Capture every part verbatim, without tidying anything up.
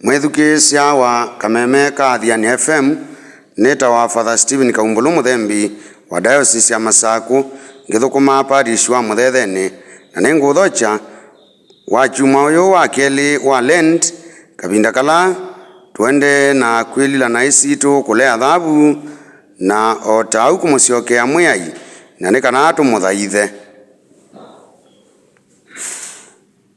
Mwĩthukĩĩsya wa Kameme ka Athiani F M, nĩtawa Father Stephen Kaumbũlũ, mũthembi wa Diocese ya Masakũ, ngĩthũkũma parish wa Mũthethenĩ, na nĩngũthokya wa kyumwa ũyũ wa kelĩ wa Lent, kavinda kala tũendee na kwĩlila naĩ sitũ kũlea thavu, na o ta ũu kũmũsyokea Mwĩai, na nĩ kana tũmũthaithe.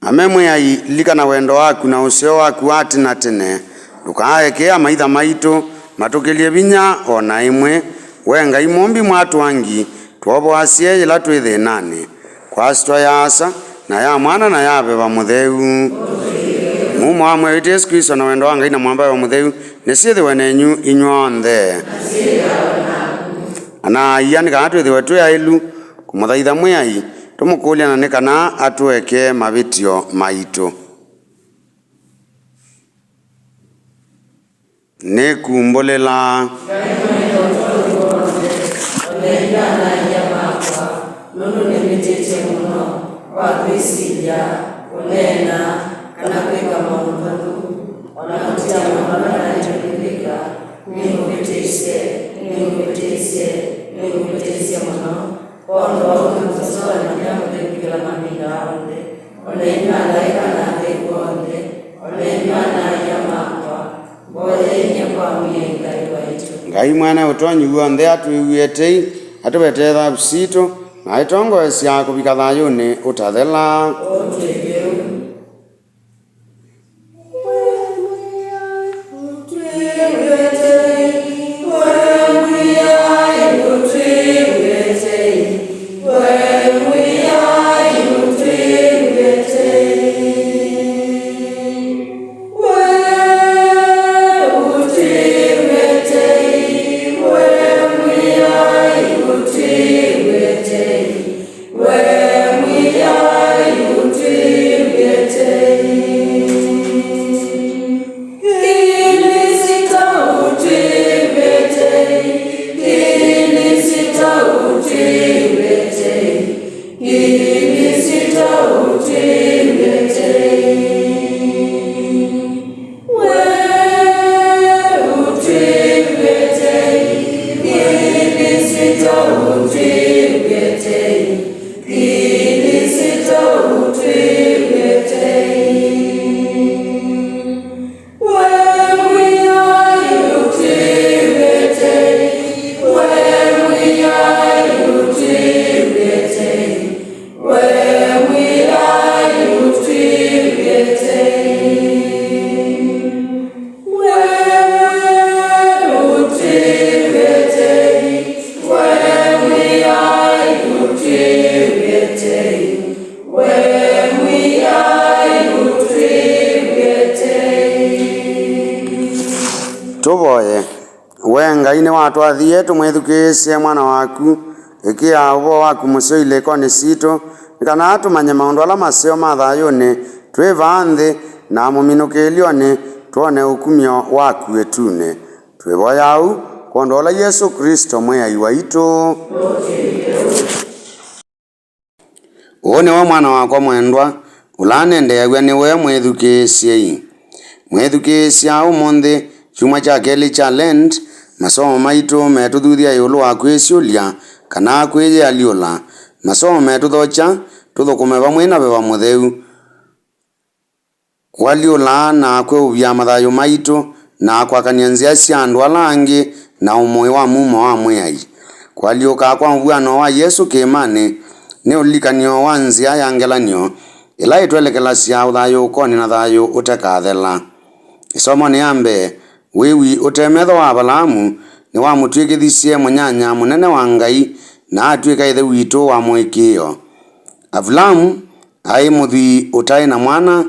Ame Mwĩai, lilikana wendo waku na ũseo waku wa tene na tene. Ndũkaaeke amaitha maitũ matũkĩlye vinya o na ĩmwe. We Ngai Mũmbi mwatũangi, twovoasye yĩla twĩ thĩnanĩ. Kwa syĩtwa ya Asa, na ya Mwana, na ya Veva Mũtheu. Mumo wa Mwĩai witũ Yesũ Klĩsto, na wendo wa Ngai, na mũamba Veva Mũtheu, nĩsyĩthĩwe nenyu inyw'onthe. Ana-a-ia, nĩ kana twĩthĩwe twĩ aĩlu kũmũthaitha Mwĩai, tũmũkũlya na nĩ kana atũekee mavĩtyo maitũ. Nĩkumbũlĩla. Ngai mwene ũtonyi w'onthe, o na inyw'ĩ ana-a-ia makwa, nũndũ nĩvĩtĩtye mũno kwa kwĩsilya, kũneena, kana kwĩka maũndũ mathũku, o na kũtia maũndũ ala naĩle kwĩka, nĩngũvĩtĩsye, nĩngũvĩtĩsye, nĩngũvĩtĩsye mũno. Kwondũ wa ũu nĩngũsũanĩa mũtheu kĩla mavinda onthe, o na inyw'ĩ alaĩka na atheu onthe, o na inyw'ĩ ana-a-ia makwa, mboyei nyie kwa Mwĩai Ngai waitũ. Ngai mwene ũtonyi w'onthe atwĩw'ĩe tei, atũvetee thavu sitũ, na aitũtongoesya kũvika thayũnĩ ũtathela. Ũtwĩke ũu. We Mwĩai ũtwĩw'ĩe tei. Kilisito ũtwĩw'ĩe tei. Kilisito ũtwĩw'ĩe tei. Kilisito ũtwĩw'ĩe tei. We ũtwĩw'ĩe tei, Kilisito ũtwĩw'ĩe tei, Kilisito ũtwĩw'ĩe tei. We Mwĩai ũtwĩw'ĩe tei, we Mwĩai ũtwĩw'ĩe tei. We Mwĩai ũtwĩw'ĩe tei. We ũtwĩw'ĩe tei. We Mwĩai ũtwĩw'ĩe tei. We Mwĩai ũtwĩw'ĩe tei. Tũvoye. We Ngai nĩwatwathie tũmwĩthukĩĩsye Mwana waku. Ĩkĩa ũvoo waku mũseo ilĩkonĩ sitũ, nĩ kana tũmanye maũndũ ala maseo ma thayũnĩ twĩ vaa nthĩ, na mũminũkĩĩlyonĩ twone ũkumyo waku ĩtunĩ. Twĩvoya ũu kwondũ wa ũla Yesũ Klĩsto Mwĩai waitũ. Ũũ nĩwe Mwana wakwa mwendwa, ũla nendeeaw'a nĩwe, mwĩthukĩĩsyei. Mwĩthukĩĩsya ũmũnthĩ, kyumwa kya kelĩ kya Lent, masomo maitũ metũthuthya ĩũlũ wa kwĩsyũlya kana kwĩyĩalyũla. Masomo metũthokya tũthũkũme vamwe na Veva Mũtheu. Kũalyũla na kweũvya mathayũ maitũ na kwakany'a nzĩa sya andũ ala angĩ na ũmũĩ wa mumo wa Mwĩai. Kũalyũka kwa mũvw'ano wa Yesũ kĩĩmanĩ nĩ ũlilikany'o wa nzĩa ya ngelany'o ĩla ĩtwelekelasya ũthayũũkonĩ na thayũ ũtekathela. Ĩsomonĩ ya mbee, wĩwi ũte metho wa Avalaamu nĩwamũtw'ĩkĩthisye mũnyanya mũnene wa Ngai na atw'ĩka ĩthe witũ wa mũĩkĩĩo. Avalaamu aĩ mũthwii ũtaĩ na mwana,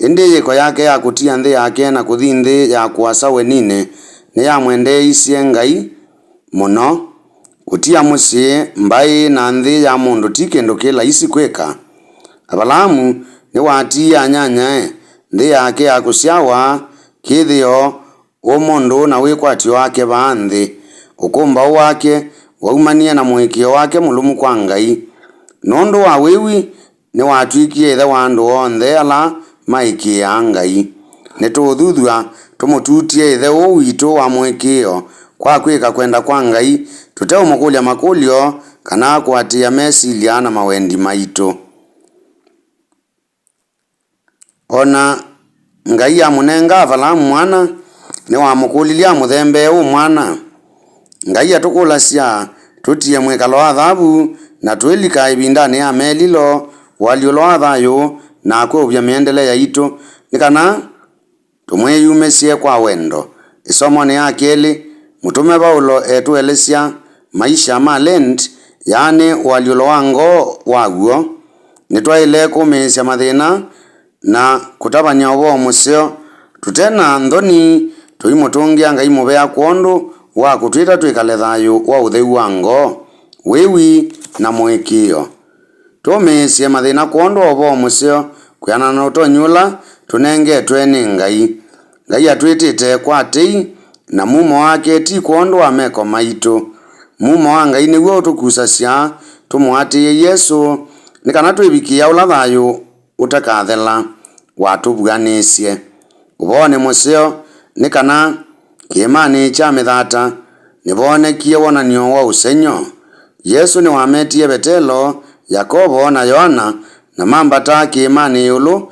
ĩndĩ yĩko yake ya kũtia nthĩ yake na kũthi nthĩ ya kũasa ũeninĩ nĩyamwendeeisye Ngai mũno. Kũtia mũsyĩ, mbaĩ, na nthĩ ya mũndũ ti kĩndũ kĩ laisi kwĩka. Avalaamu nĩwatiie anyanyae, nthĩ yake ya kũsyawa, kĩthĩo, ũmũndũ na wĩkwatyo wake vaa nthĩ. Ũkũmbaũ wake waumanie na mũĩkĩĩo wake mũlũmu kwa Ngai. Nũndũ wa wĩwi, nĩwatw'ĩkie ĩthe wa andũ onthe ala maĩkĩĩaa Ngai. nĩtũũthuthw'a tũmũtutye Ĩthe ũũ witũ wa mũĩkĩĩo kwa kwĩka kwenda kwa Ngai, tũteũmũkũlya makũlyo kana kũatĩĩa mesilya na mawendi maitũ. O na Ngai amũnenga Avalaamu mwana, nĩwamũkũlilye amũthembee ũ mwana. Ngai atũkũlasya tũtie mwĩkalo wa thavu na twĩlika ĩvindanĩ ya melilo, ũalyũlo wa thayũ, na kweũvya mĩendele yaitũ, nĩ kana tũmwĩyumĩsye kwa wendo. Ĩsomonĩ ya kelĩ, mũtũme Vaulo etũelesya maisha ma Lent, yaani ũalyũlo wa ngoo wa w'o. Nĩtwaĩle kũmĩĩsya mathĩna na kũtavany'a ũvoo mũseo tũte na nthoni, tũimũtũngĩa Ngai mũvea kwondũ wa kũtwĩta twĩkale thayũ wa ũtheu wa ngoo, wĩwi, na mũĩkĩĩo. Tũmĩĩsye mathĩna kwondũ wa ũvoo mũseo kwĩanana na ũtonyi ũla tũnengetwe nĩ Ngai. Ngai atwĩtĩte kwa tei na mumo wake, ti kwondũ wa meko maitũ. Mumo wa Ngai nĩw'o ũtũkusasya tũmũatĩĩe Yesũ, nĩ kana twĩvikĩĩa ũla thayũ ũtakathela watũvuanĩsye. Ũvoonĩ mũseo nĩ kana kĩĩmanĩ kya mĩthata nĩvoonekie wonany'o wa ũsengy'o. Yesũ nĩwametie Vetelo, Yakovo, na Yoana, na mambata kĩĩmanĩ ĩũlũ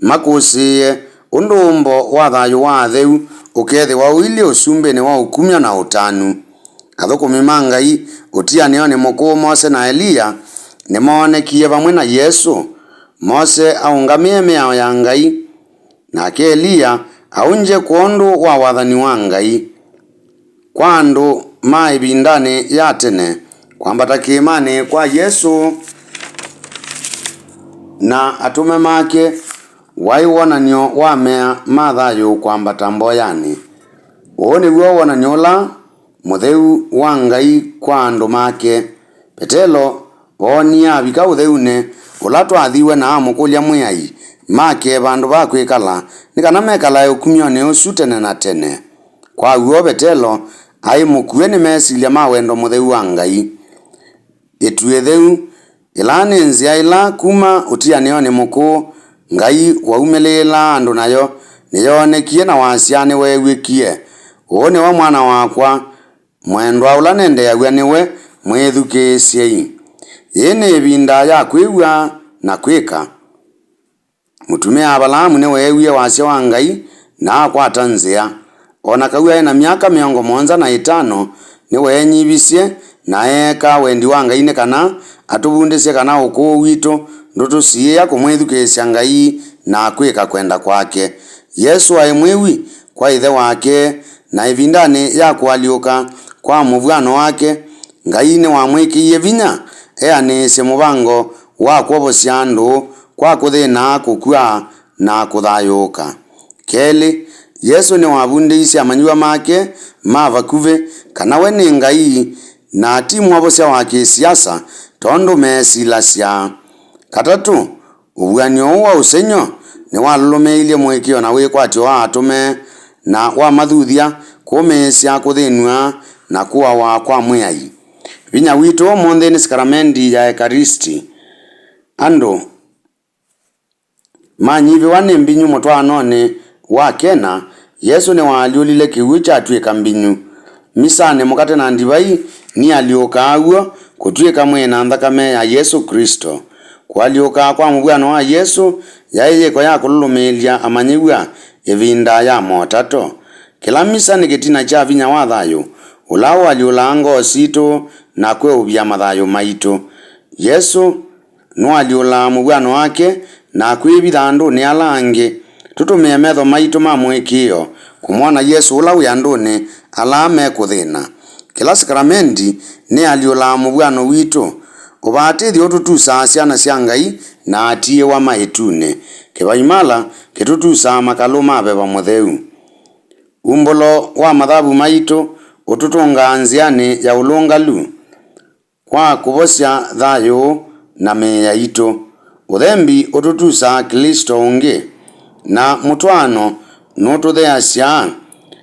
makũsĩĩe ũndũ ũmbo wa thayũ wa atheu ũkethĩwa ũilyĩ ũsumbĩnĩ wa ũkumyo na ũtanu. Athũkũmi ma Ngai ũtianĩonĩ mũkũũ, Mose na Eliya, nĩmoonekie vamwe na Yesũ. Mose aũngamĩe mĩao ya Ngai, nake Eliya aũngye kwondũ wa wathani wa Ngai. Kwa andũ ma ĩvindanĩ ya tene, kwambata kĩĩmanĩ kwa Yesũ na atũme make waĩ wonany'o wa mea ma thayũ kwambata mboyanĩ. Ũũ nĩw'o wonany'o ũla mũtheu wa Ngai kwa andũ make. Vetelo oonie avika ũtheunĩ ũla twathiwe na amũkũlya Mwĩai make vandũ va kwĩkala, nĩ kana mekalae ũkumyonĩ ũsu tene na tene. Kwa w'o, Vetelo aĩ mũkue nĩ mesilya ma wendo mũtheu wa Ngai. Ĩtu ĩtheu, ĩla nĩ nzĩa ĩla kuma ũtianĩonĩ mũkũũ Ngai waumĩlĩĩlaa andũ nayo, nĩyoonekie na wasya nĩweew'ĩkie. Ũũ nĩwe Mwana wakwa mwendwa, ũla nendeeaw'a nĩwe, mwĩthukĩĩsyei. Yĩĩ nĩ ĩvinda ya kwĩw'a na kwĩka. Mũtumĩa Avalaamu nĩweewie wasya wa Ngai na akwata nzĩa. O na kau aĩ na myaka mĩongo mũonza na ĩtano, nĩweenyivisye na eeka wendi wa Ngai nĩ kana atũvundĩsye kana ũkũũ witũ ndũtũsiĩĩa kũmwĩthukĩĩsya Ngai na kwĩka kwenda kwake. Yesũ aĩ mwĩwi kwa Ĩthe wake, na ĩvindanĩ ya kũalyũka kwa mũvw'ano wake, Ngai nĩwamwĩkĩie vinya eanĩĩsye mũvango wa kwovosya andũ kwa kũthĩna, kũkw'a, na kũthayũũka. Kelĩ, Yesũ nĩwavundĩisye amanyĩw'a make ma vakuvĩ kana we nĩ Ngai na ti mwovosya wa kĩsiasa tondũ meesilasya. Katatũ, ũvuan'yo ũũ wa ũsengy'o nĩwalũlũmĩĩilye mũĩkĩĩo na wĩkwatyo wa atũme na wamathuthya kũmĩĩsya kũthĩnw'a na kũawa kwa Mwĩai. Vinya witũ ũmũnthĩ nĩ sakramendi ya Ekaristi. Andũ manyivĩwa nĩ mbinyu mũtwaanonĩ wa Kena, Yesũ nĩwaalyũlile kĩw'ũ kyatw'ĩka mbinyu. Misanĩ, mũkate na ndivai nialyũkaa w'o kũtw'ĩka mwĩĩ na nthakame ya Yesũ Klĩsto. Kũalyũka kwa mũvw'ano wa Yesũ yaĩ yĩko ya kũlũlũmĩĩlya amanyĩw'a ĩvinda ya motato. Kĩla misa nĩ kĩtina kya vinya wa thayũ ũla ũalyũlaa ngoo sitũ na kweũvya mathayũ maitũ. Yesũ nũalyũlaa mũvw'ano wake na kwĩvitha andũnĩ ala angĩ. Tũtũmĩe metho maitũ ma mũĩkĩĩo kũmwona Yesũ ũla wĩ andũnĩ ala mekũthĩna. Kĩla sakramendi nĩalyũlaa mũvw'ano witũ. Ũvatĩthyo ũtũtusaa syana sya Ngai na atiĩwa ma ĩtunĩ. Kĩvaimala kĩtũtusaa makalũ ma Veva Mũtheu. Umbũlo wa mathavu maitũ ũtũtũngaa nzĩanĩ ya ũlũngalu kwa kũvosya thayũ na mĩĩ yaitũ. Ũthembi ũtũtusaa Klĩsto ũngĩ, na mũtwaano nũtũtheasya,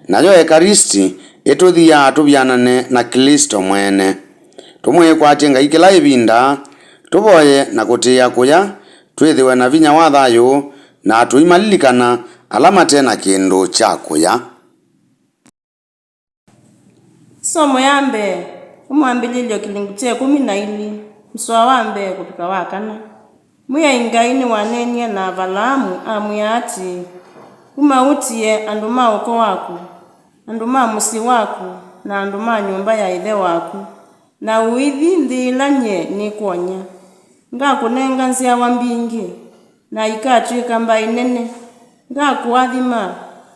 nayo Ekaristi ĩtũthiaa tũvyanane na Klĩsto mwene. Tũmwĩkwatye Ngai kĩla ĩvinda, tũvoye na kũtĩĩa kũya, twĩthĩwe na vinya wa thayũ, na tũimalilikana Ala mate na kĩndũ kya kũya. Ĩsomo ya mbee, Mwambĩlĩlyo kĩlungu kya ĩkũmi na ilĩ, mũsoa wa mbee kũvika wa kana. Mwĩai Ngai nĩwaneenie na Avalaamu, amwĩa atĩĩ, Kuma ũtie andũ ma ũko waku, andũ ma mũsyĩ waku, na andũ ma nyũmba ya ĩthe waku, na ũithi nthĩ ĩla nyie nĩkwony'a. Ngakũnenga nzyawa mbingĩ, na ikatw'ĩka mbaĩ nene. Ngakũathima,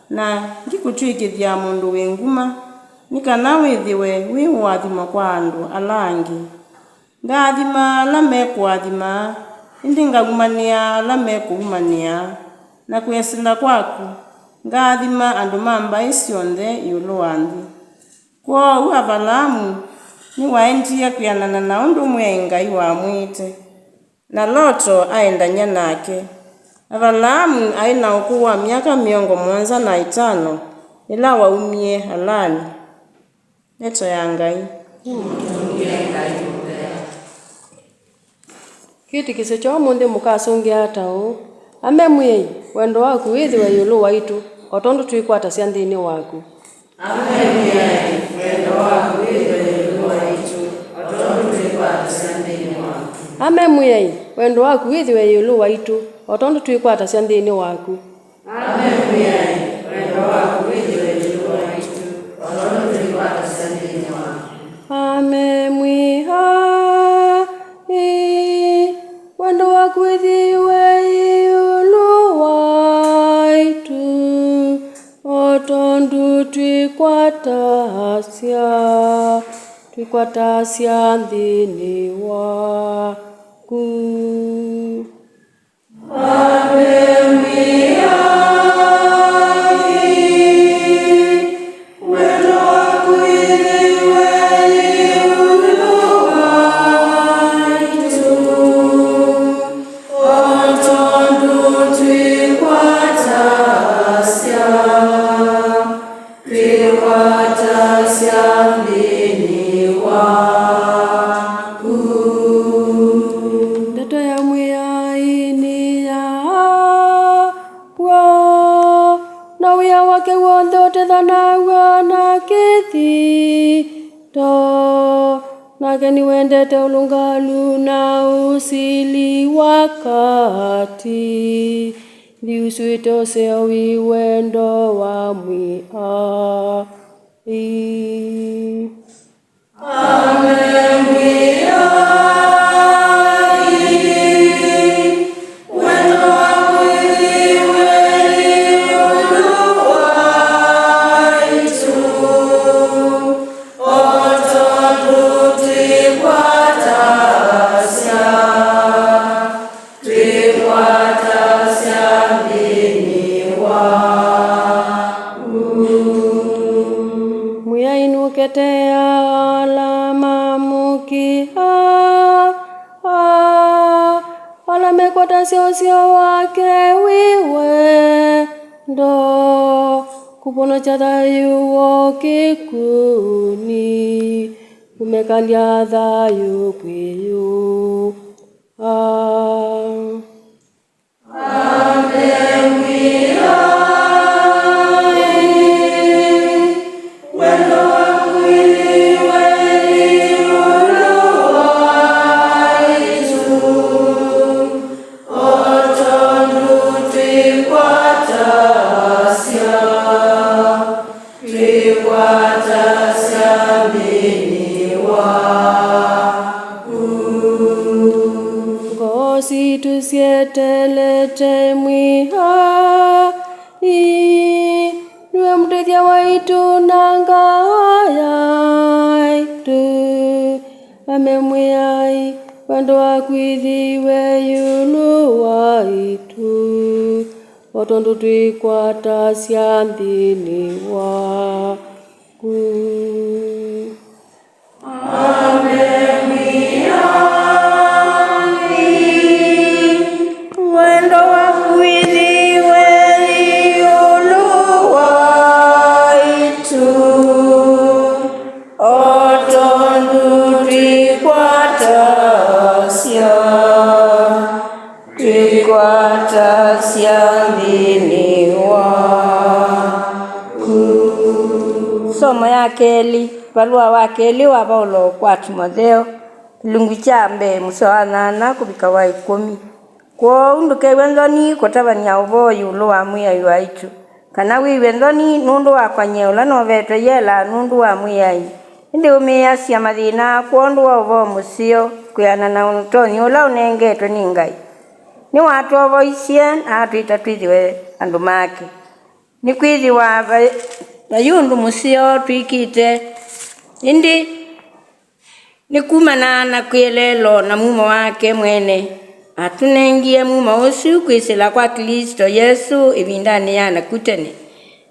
na ngĩkũtw'ĩkĩthya mũndũ wĩ nguma, nĩ kana wĩthĩwe wĩ ũathimo kwa andũ ala angĩ. Ngaathimaa ala mekũathimaa, ĩndĩ ngaumanĩaa ala mekũumanĩaa, na kwĩsĩla kwaku, ngaathima andũ ma mbaĩ syonthe ĩũlũ wa nthĩ. Kwoou Avalaamu nĩwaendie kwĩanana na ũndũ Mwĩai Ngai wamwĩĩte, na Loto aendany'a nake. Avalaamu aĩ na ũkũũ wa myaka mĩongo mũonza na ĩtano ĩla waumie Halani. Ndeto ya Ngai. Kĩtĩkĩsyo kya ũmũnthĩ mũkasũngĩa ata ũũ? Ame Mwĩai, wendo waku wĩthĩwe ĩũlũ waitũ, o tondũ twĩkwatasya nthĩnĩ waku. Ame Mwĩai, wendo waku wĩthĩwe ĩũlũ waitũ, o tondũ twĩkwatasya nthĩnĩ waku. Ame Mwĩai, wendo waku wĩthĩwe ĩũlũ waitũ, o tondũ twĩkwatasya nthĩnĩ waku. Ame Mwĩai, wendo waku wĩthĩwe ĩũlũ waitũ, o tondũ twĩkwatasya nthĩnĩ waku. Ame Mwĩai, wendo waku wĩthĩwe ĩũlũ waitũ, o tondũ twĩkwatasya, twĩkwatasya nthĩnĩ waku. Twĩkwatasya nthĩnĩ waku. Ndeto ya Mwĩai nĩ ya kw'o, na wĩa wake w'onthe ũtethanaw'a na kĩthito. Nake nĩwendete ũlũngalu na ũsili wa katĩ. Nthĩ ũsu ĩte ũseo wĩ wendo wa Mwĩai. Ame Mwĩai, wendo waku wĩthĩwe ĩũlũ waitũ, o tondũ twĩkwatasya, twĩkwatasya nthĩnĩ waku. Mwĩai nũketeaa ala mamũkĩaa, ala mekwatasya ũseo wake wĩ wendo, kũvonokya thayũ woo kĩkw'ũnĩ, kũmekalya thayũ kwĩ yu. Aa. Ame Mwĩai, wendo waku wĩthĩwe ĩũlũ waitũ, o tondũ twĩkwatasya, twĩkwatasya nthĩnĩ waku. Ngoo sitũ syeteelete Mwĩai, nĩwe mũtethya waitũ na ngaa yaitũ. Ame Mwĩai, wendo waku wĩthĩwe ĩũlũ waitũ, o tondũ twĩkwatasya nthĩnĩ waku. Ame Mwĩai, wendo waku wĩthĩwe ĩũlũ waitũ, o tondũ twĩkwatasya, twĩkwatasya nthĩnĩ wa Ĩsomo ya kelĩ. Valũa wa kelĩ wa Vaulo kwa Timotheo, kĩlungu kya mbee mũsoa wa nyanya kũvika wa ĩkũmi. Kwoou ndũkew'e nthoni kũtavany'a ũvoo ĩũlũ wa Mwĩai waitũ, kana wĩw'e nthoni nũndũ wakwa nyie ũla novetwe yela nũndũ wa Mwĩai. Ĩndĩ ũmĩĩasya mathĩna kwondũ wa ũvoo mũseo kwĩanana na ũtonyi ũla ũnengetwe nĩ Ngai. Nĩwatwovoisye na atwĩta twĩthĩwe andũ make. Nĩkwĩthĩwa vai, vai ũndũ mũseo twĩkĩte, ĩndĩ nĩ kumana na kwĩeleelo na mumo wake mwene. Atũnengie mumo ũsu kwĩsĩla kwa Klĩsto Yesũ ĩvindanĩ ya naku tene.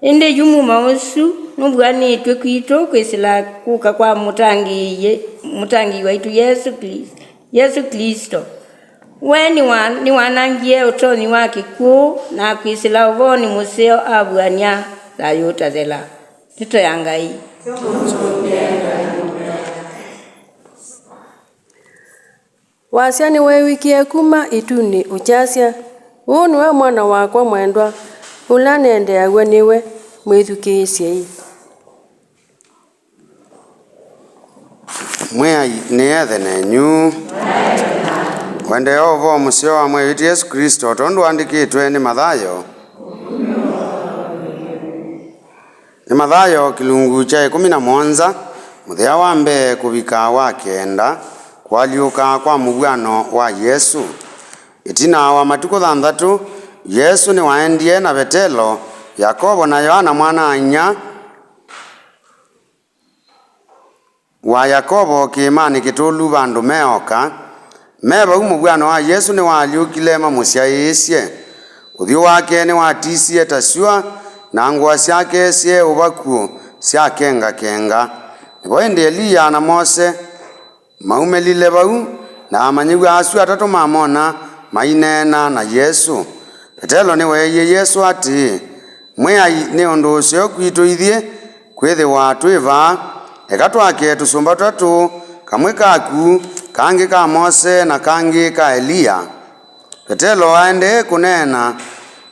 Ĩndĩ yu mumo ũsu nũvuanĩtw'e kwitũ kwĩsĩla kũka kwa mũtangĩĩi, mũtangĩĩi waitũ Yesũ Kli-, Yesũ Klĩsto. We nĩwa-, nĩwanangie ũtonyi wa kĩkw'ũ, na kwĩsĩla ũvoonĩ mũseo avuany'a thayũ ũtathela. Ndeto ya Ngai. Wasya nĩweew'ĩkie kuma ĩtunĩ ũkyasya, "Ũũ nĩwe mwana wakwa mwendwa, ũla nendeeaw'a nĩwe, mwĩthukĩĩsyei." Mwĩai nĩethe nenyu. Ũendee wa ũvoo mũseo wa Mwĩai witũ Yesũ Klĩsto, o tondũ ũandĩkĩtwe nĩ Mathayo. Nĩ Mathayo kĩlungu kya ĩkũmi na mũonza, mũthĩa wa mbee kũvika wa kenda, kũalyũka kwa mũvw'ano wa Yesũ. Ĩtina wa matukũ thanthatũ, Yesũ nĩwaendie na Vetelo, Yakovo na Yoana mwana-a-inyia wa Yakovo kĩĩmanĩ kĩtũlu vandũ me oka. Me vau, mũvw'ano wa Yesũ nĩwaalyũkile mamũsyaĩĩsye. Ũthyũ wake nĩwatisie ta syũa, na ngũa syake syeeũva kw'ũ syakengakenga. Nĩvo ĩndĩ Eliya na Mose maumĩlile vau, na amanyĩw'a asu atatũ mamona maineena na Yesũ. Vetelo nĩweeie Yesũ atĩĩ, "Mwĩai, nĩ ũndũ ũseo kwitũ ithyĩ kwĩthĩwa twĩ vaa. Eka twake tũsũmba tũtatũ, kamwe kaku, kangĩ ka Mose, na kangĩ ka Eliya." Vetelo aendee kũneena,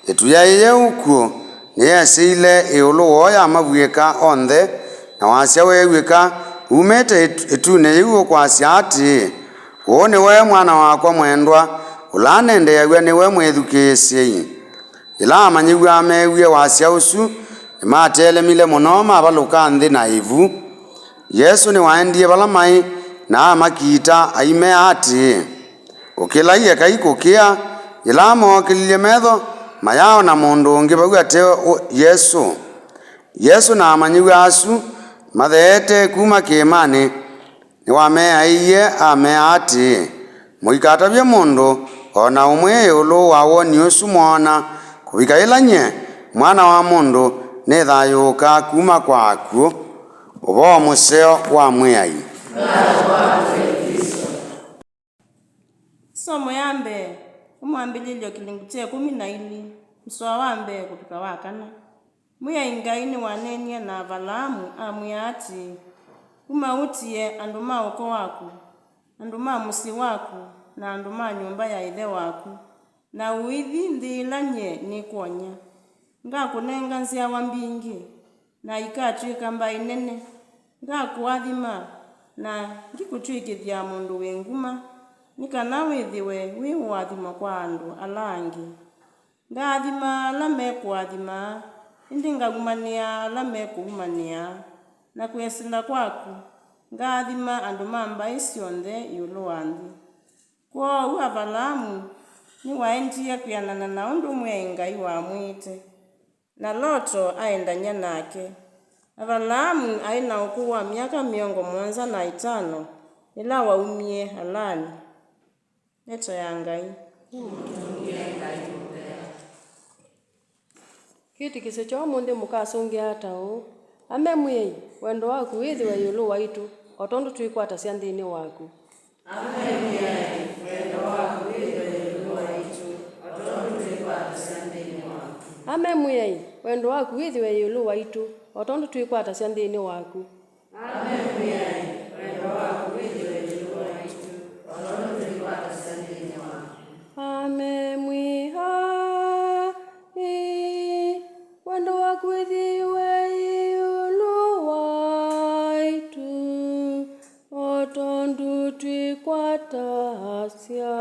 ĩtu yaĩ yeũ kw'ũ nĩyesĩile ĩũlũ woo yamavw'ĩka onthe, na wasya weew'ĩka umĩte ĩtu-, ĩtunĩ yĩu ũkwasya atĩĩ, "Ũũ nĩwe Mwana wakwa mwendwa, ũla nendeeaw'a nĩwe, mwĩthukĩĩsyei." Yĩla amanyĩw'a meewie wasya ũsu, nĩmatelemile mũno, mavalũka nthĩ na ĩvu. Yesũ nĩwaendie vala maĩ, na amakiita, aimea atĩĩ, "Ũkĩlai, ekai kũkĩa." Yĩla mookĩlilye metho, mayaaona mũndũ ũngĩ vau ate ũ-, Yesũ. Yesũ na amanyĩw'a asu matheete kuma kĩĩmanĩ, nĩwameaĩie, amea atĩĩ, "Mũikatavye mũndũ o na ũmwe ĩũlũ wa woni ũsu mwoona, kũvika yĩla nyie, Mwana wa Mũndũ, nĩthayũũka kuma kwa akw'ũ." Ũvoo mũseo wa Mwĩai. Ĩsomo ya mbee, nĩ Mwambĩlĩlyo kĩlungu kya ĩkũmi na ilĩ, mũsoa wa mbee kũvika wa kana. Mwĩai Ngai nĩwaneenie na Avalaamu, amwĩa atĩĩ, "Kuma ũtie andũ ma ũko waku, andũ ma mũsyĩ waku, na andũ ma nyũmba ya ĩthe waku, na ũithi nthĩ ĩla nyie nĩkwony'a. Ngakũnenga nzyawa mbingĩ, na ikatw'ĩka mbaĩ nene. Ngakũathima, na ngĩkũtw'ĩkĩthya mũndũ wĩ nguma, nĩ kana wĩthĩwe wĩ ũathimo kwa andũ ala angĩ. Ngaathima ala mekũathima, ĩndĩ ngaumanĩa ala mekũumanĩa, na kwĩsĩla kwaku, ngaathima andũ ma mbaĩ syonthe ĩũlũ wa nthĩ." Kwoou Avalaamu nĩwaendie kwĩanana na ũndũ Mwĩai Ngai wamwĩĩte, na Loto aendany'a nake. Avalaamu aĩ na ũkũũ wa myaka mĩongo mũonza na ĩtano yĩla waumie Halani. Ndeto ya Ngai. Kĩtĩkĩsyo kya ũmũnthĩ mũkasũngĩa ta ũũ, "Ame Mwĩai, wendo waku wĩthĩwe ĩũlũ waitũ, o tondũ twĩkwatasya nthĩnĩ waku." Ame Mwĩai, wendo waku wĩthĩwe ĩũlũ waitũ, o tondũ twĩkwatasya nthĩnĩ waku. Ame Mwĩai, wendo waku wĩthĩwe ĩũlũ waitũ, o tondũ twĩkwatasya nthĩnĩ waku. Ame Mwĩai, wendo waku wĩthĩwe ĩũlũ waitũ, o tondũ twĩkwatasya nthĩnĩ waku. Ame Mwĩai, wendo waku wĩthĩwe ĩũlũ wa Sya,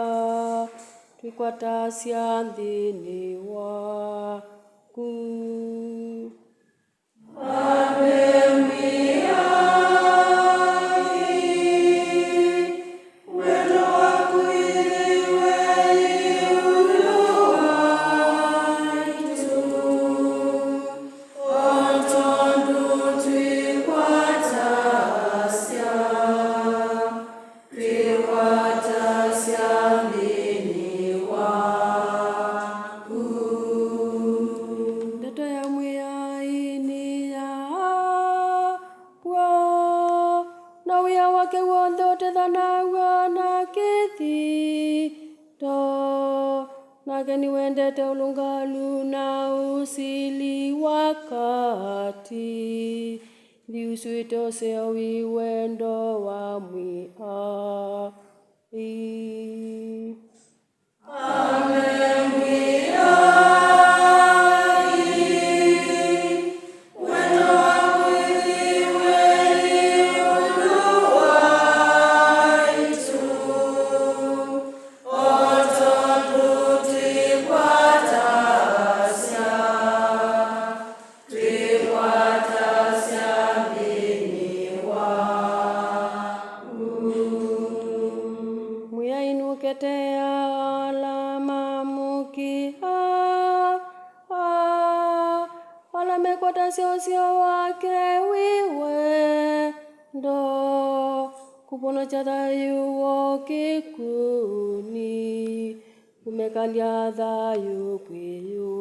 twĩkwatasya nthĩnĩ waku. Twĩkwatasya nthĩnĩ waku. Ndeto ya Mwĩai nĩ ya w'o, na wĩa wake w'onthe ũtethanaw'a na kĩthito. Nake nĩwendete ũlũngalu na ũsili wa katĩ. Nthĩ ũsu ĩtoseo wĩ wendo wa Mwĩai. Twĩkwatasya nthĩnĩ waku. Mwĩai nũketeaa ala mamũkĩaa, ala mekwatasya ũseo wake wĩ wendo, kũvonokya thayũ woo kĩkw'ũnĩ, kũmekalya thayũ kwĩ yu.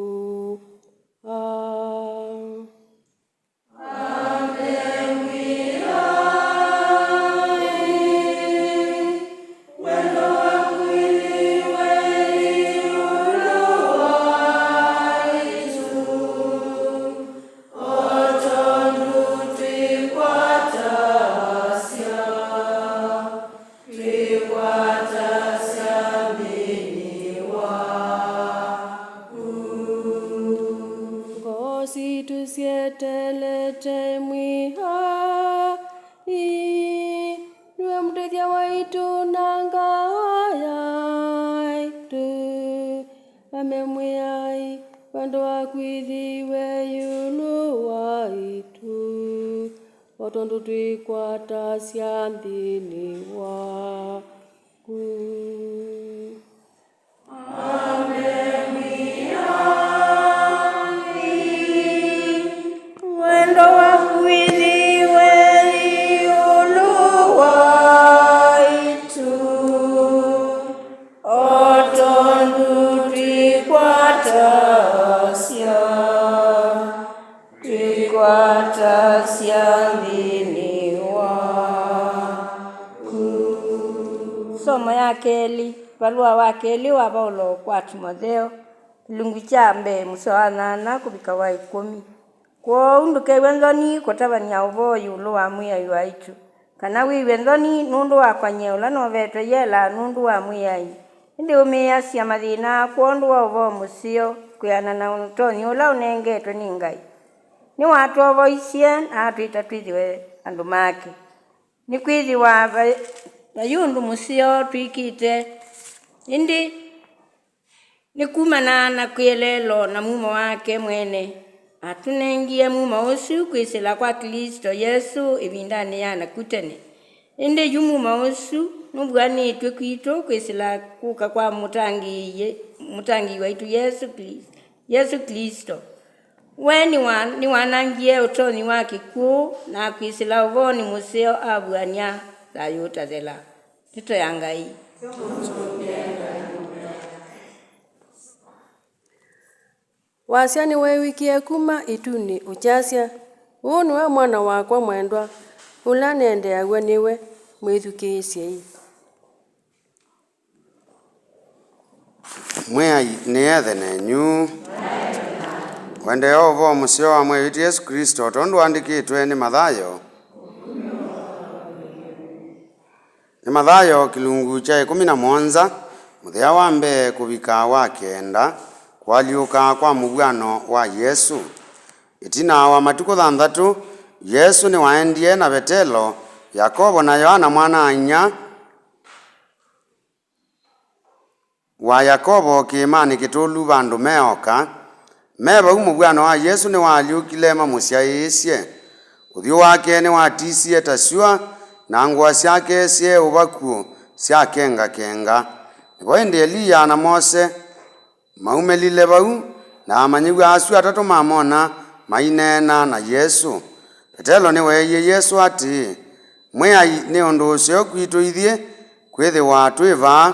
Twĩkwatasya nthĩnĩ waku. Ngoo sitũ syeteelete Mwĩai, nĩwe mũtethya waitũ na ngaa yaitũ. Ame Mwĩai, wendo waku wĩthĩwe ĩũlũ waitũ, o tondũ twĩkwatasya nthĩnĩ waku. Wendo waku wĩthĩwe ĩũlũ waitũ, o tondũ twĩkwatasya, twĩkwatasya nthĩnĩ waku. Somo ya kelĩ. Valũa wa kelĩ wa Vaulo kwa Timotheo, kĩlungu kya mbee, mũsoa wa nyanya kũvika wa ĩkũmi. Kwoou ndũkew'e nthoni kũtavany'a ũvoo ĩũlũ wa Mwĩai waitũ, kana wĩw'e nthoni nũndũ wakwa nyie ũla novetwe yela nũndũ wa Mwĩai, ĩndĩ ũmĩĩasya mathĩna kwondũ wa ũvoo mũseo kwĩanana na ũtonyi ũla ũnengetwe nĩ Ngai. Nĩwatwovoisye na atwĩta twĩthĩwe andũ make. Nĩkwĩthĩwa vai, vai ũndũ mũseo twĩkĩte, ĩndĩ nĩ kumana na kwĩeleelo na mumo wake mwene. Atũnengie mumo ũsu kwĩsĩla kwa Klĩsto Yesũ ĩvindanĩ ya naku tene. Ĩndĩ yu mumo ũsu nũvuanĩtw'e kwitũ kwĩsĩla kũka kwa mũtangĩĩi, mũtangĩĩi waitũ Yesũ Klĩ-, Yesũ Klĩsto. We nĩwa-, nĩwanangie ũtonyi wa kĩkw'ũ na kwĩsĩla ũvoonĩ mũseo avuany'a thayũ ũtathela. Ndeto ya Ngai. Wasya nĩweew'ĩkie kuma ĩtunĩ ũkyasya, "Ũũ nĩwe Mwana wakwa mwendwa, ũla nendeeaw'a nĩwe, mwĩthukĩĩsyei." Mwĩai nĩethe nenyu. Ũendeeo ũvoo mũseo wa Mwĩai witũ Yesũ Klĩsto, tondũ wandĩkĩtwe nĩ Mathayo. Nĩ Mathayo kĩlungu kya ĩkũmi na mũonza, mũthĩa wa mbee kũvika wa kenda, kũalyũka kwa mũvw'ano wa Yesũ. Ĩtina wa matukũ thanthatũ, Yesũ nĩwaendie na Vetelo, Yakovo na Yoana mwana-a-inyia, wa Yakovo kĩĩmanĩ kĩtũlu vandũ me oka. Me vau, mũvw'ano wa Yesũ nĩwaalyũkile mamũsyaĩĩsye. Ũthyũ wake nĩwatisie ta syũa, na ngũa syake syeeũva kw'ũ syakengakenga. Nĩvo ĩndĩ Eliya na Mose maumĩlile vau, na amanyĩw'a asu atatũ mamona maineena na Yesũ. Vetelo nĩweeie Yesũ atĩĩ, "Mwĩai, nĩ ũndũ ũseo kwitũ ithyĩ kwĩthĩwa twĩ vaa.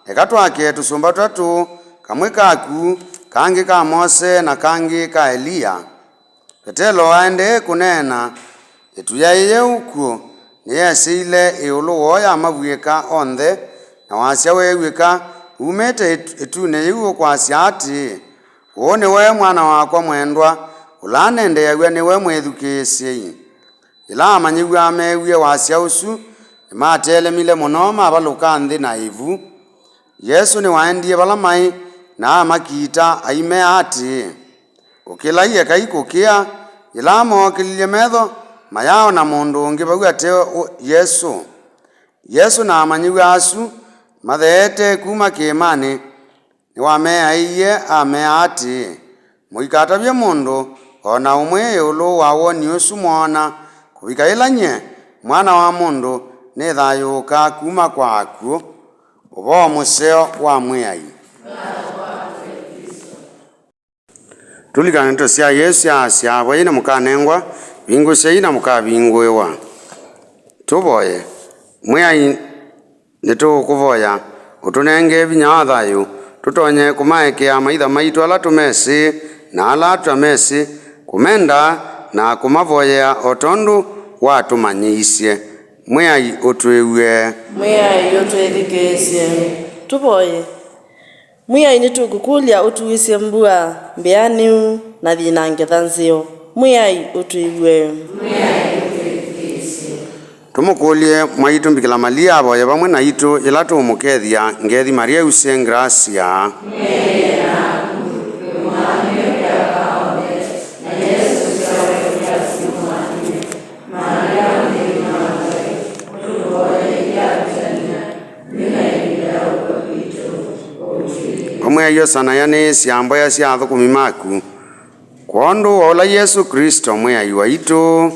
Eka twake tũsũmba tũtatũ, kamwe kaku, kangĩ ka Mose, na kangĩ ka Eliya." Vetelo aendee kũneena, ĩtu yaĩ yeũ kw'ũ nĩyesĩile ĩũlũ woo yamavw'ĩka onthe, na wasya weew'ĩka umĩte ĩtu-, ĩtunĩ yĩu ũkwasya atĩĩ, "Ũũ nĩwe Mwana wakwa mwendwa, ũla nendeeaw'a nĩwe mwĩthukĩĩsyei." Yĩla amanyĩw'a meewie wasya ũsu, nĩmatelemile mũno, mavalũka nthĩ na ĩvu. Yesũ nĩwaendie vala maĩ, na amakiita, aimea atĩĩ, "Ũkĩlai, ekai kũkĩa." Yĩla mookĩlilye metho, mayaaona mũndũ ũngĩ vau ate ũ-, Yesũ. Yesũ na amanyĩw'a asu matheete kuma kĩĩmanĩ, nĩwameaĩie, amea atĩĩ, "Mũikatavye mũndũ o na ũmwe ĩũlũ wa woni ũsu mwoona, kũvika yĩla nyie, Mwana wa Mũndũ, nĩthayũũka kuma kwa akw'ũ." Ũvoo mũseo wa Mwĩai. Tũlikane ndeto sya Yesũ syaasya, "Voyai na mũkanengwa, vingũsyai na mũkavingũĩwa." Tũvoye. Mwĩai, nĩtũũkũvoya ũtũnenge vinya wa thayũ, tũtonye kũmaekea amaitha maitũ ala tũmesĩ na ala tũtamesĩ, kũmenda na kũmavoyea o tondũ watũmanyĩisye. Mwĩai ũtwĩw'e. Mwĩai ũtwĩthukĩĩsye. Tũvoye. Mwĩai, nĩtũkũkũlya ũtuĩsye mbua mbĩanĩu na thĩna ngetha nzeo. Mwĩai ũtwĩw'e. Tũmũkũlye mwaitũ Mbikĩla Malia avoye vamwe naitũ yĩla tũũmũkethya. Ngethi Maria, wusĩ ngrasia. O Mwĩai, osanaya nĩ syamboya sya athũkũmi maku, kwondũ wa ũla Yesũ Klĩsto Mwĩai waitũ.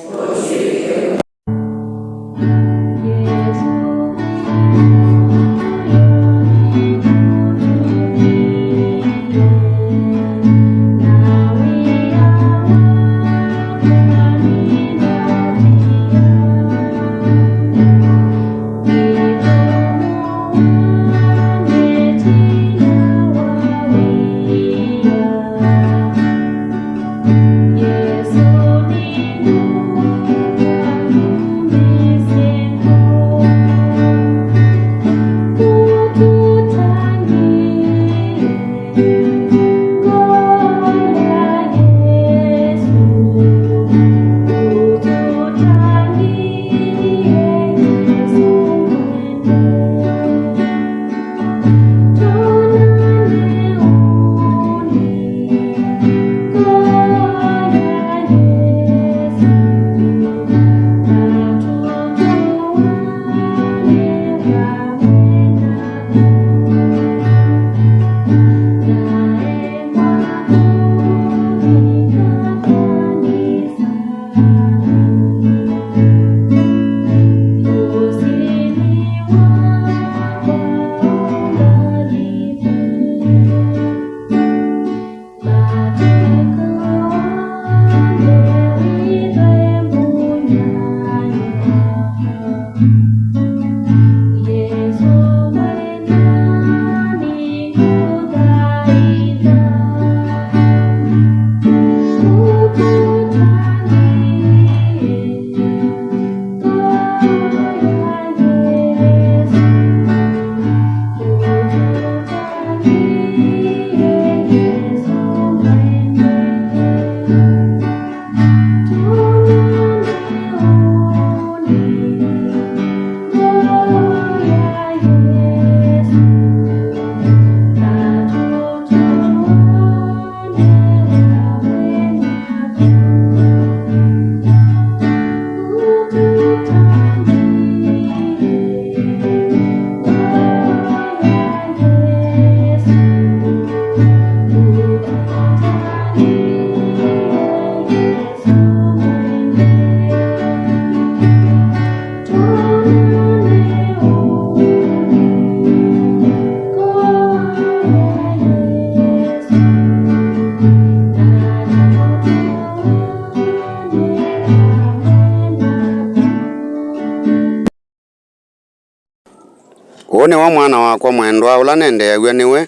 Ũũ nĩwe mwana wakwa mwendwa, ũla nendeeaw'a nĩwe,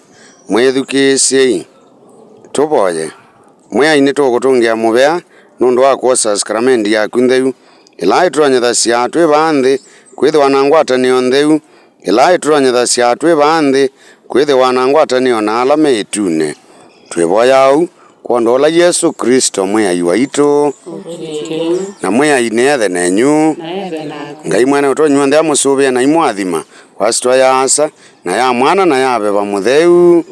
mwĩthukĩĩsyei. Tũvoye. Mwĩai, nĩtũũkũtũngĩa mũvea nũndũ wa kwosa sakramendi yaku ntheu, ĩla ĩtũtonyethasya twĩ vaa nthĩ kwĩthĩwa na ngwatanĩo ntheu, ĩla ĩtũtonyethasya twĩ vaa nthĩ kwĩthĩwa na ngwatanĩo na ala me ĩtunĩ. Twĩvoyaa ũu kwondũ wa ũla Yesũ Klĩsto Mwĩai waitũ. Na Mwĩai nĩethe nenyu. Ngai Mwene Ũtonyi W'onthe amũsũvĩe na imwathima kwa syĩtwa ya Asa, na ya Mwana, na ya Veva Mũtheu.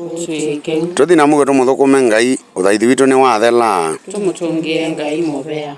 Tũthi na mũuo tũmũthũkũme Ngai, ũthaithi witũ nĩwathela. Tũmũtũngĩe Ngai mũvea.